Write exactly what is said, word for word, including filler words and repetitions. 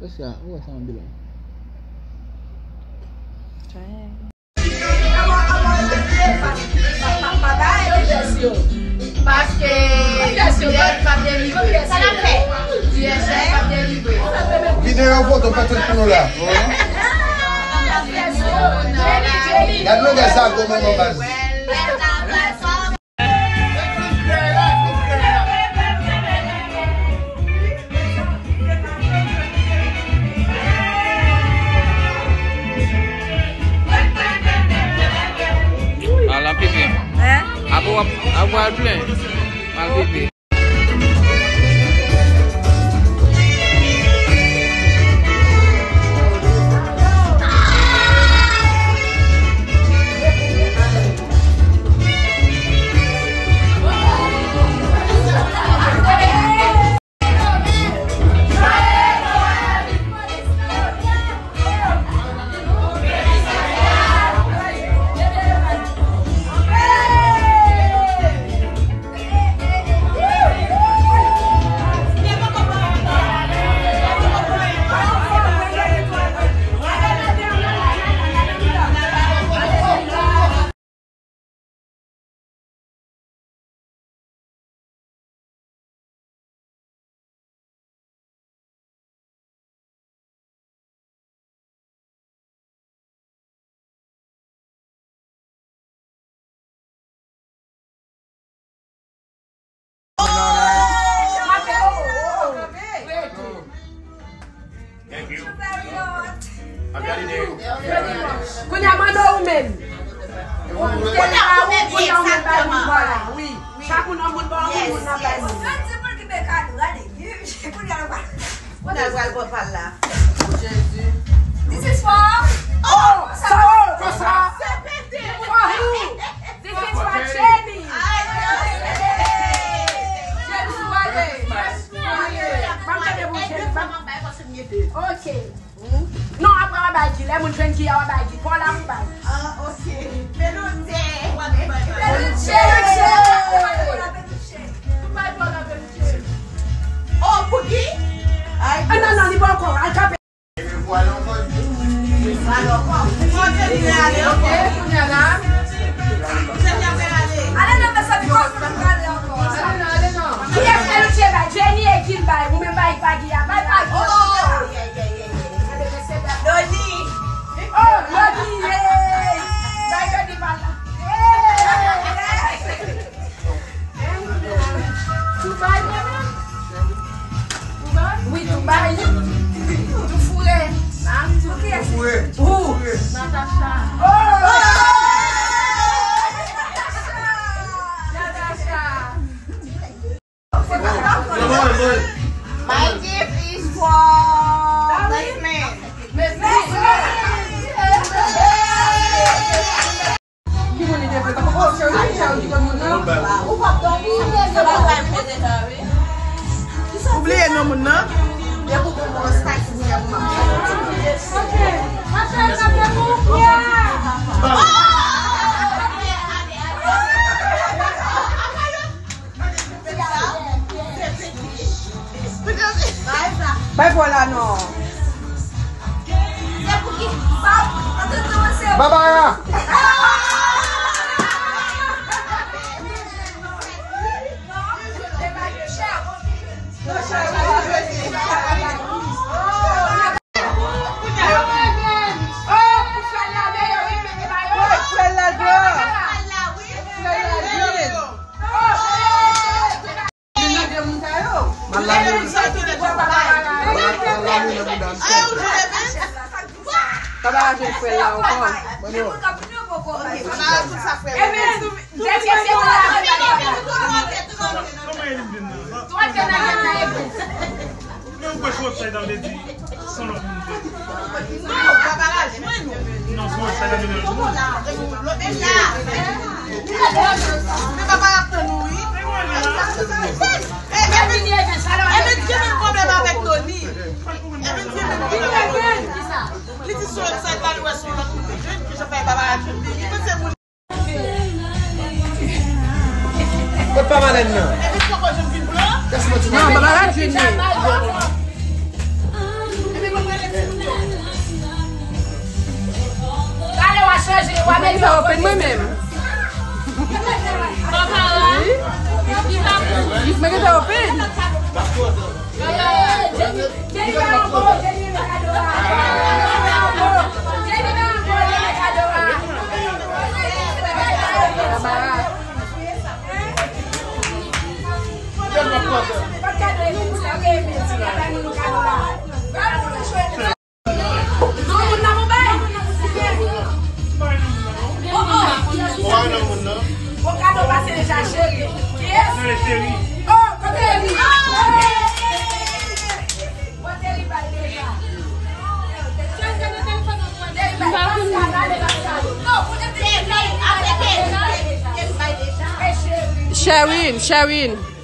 Wè sa, ou wè sa anbilans. Paske D H L pa delivre. Sa n ap fè? D H L pa delivre. Videyo foto pa tout pou nou la. Gad longè sa gwo manman baz. Al an pipi. Hein? Apre w ap, apre w al plen. Al pipi. Thank you. Kounye a mande ou menm. Kounye a ou menm, egzakteman. Vwala, wi. Chak moun nan moun ba yon moun nan bay moun. Kounye a l pral pran pa l la. Jezi. This is for. Oh, sa, oh, sa. For who? This is for Jenny. Jenny, wale. Wale. Ban m tande pou Jenny. Ok. Non, apre w a bay ki. Lè moun jwenn ki a, w a bay ki. Paw la pou bay. Ah, ok. Peluche. Peluche. Peluche. Ou bay paw la peluche. Oh, pou ki? Ay, ah, non, non, li pa ankò. Al kanpe. Alò, pou mwen, Jenny ale ankò. Ok, kounye a la. Jenny ap ale. Ale non, mezanmi, kòman nou prale ankò? Ale non, ale non. Kiyès peluche bay? Jenny e ki l bay? Ou menm bay Pagi a. Bay Pagi a. Oh, yeah, yeah, yeah, yeah. Doni. Oh, Doni, yeah. Bay Doni pa la. Yeah. Tou bay, mwen menm? Tou bay? Wi, tou bay. Tou foure. Tou foure. Ou. Natacha. Oh! Natacha. My gift is for this man. Ki moun li te vle? Oh, cheri, cheri, ki moun nan? Ou bliye non moun nan? Depi w konn konn style moun nan. Ok. Ma cheri, sa fè pou ou, yeah. Bay pou la non. Babara. Papa a jwenn frè l la ankò. Ebyen, dènye se ou la. Twa te nan gen nan epi. Men ou kwè sou website la vle di san lòt moun vle. Non, Babara jwenn ou. Non, sou website la vle di lòt moun. Men Babara ap tann ou, wi. Evan gen menm pwoblèm avèk Doni. Evan gen menm pwoblèm avèk Doni. Li di sou website la, li wè se yon lòt moun ki jwenn, ki jan fè Babara jwenn li. Li panse moun. Kot pa malèn nan? Epi poko jwenn vin blan. Non, Babara jwenn li. Pa mete open mwen menm. Wi. Mwen gentan open. Bon, kado pase deja, cheri. Kiyès? Oh, kote li? Kote li bay deja? Sherwin, Sherwin.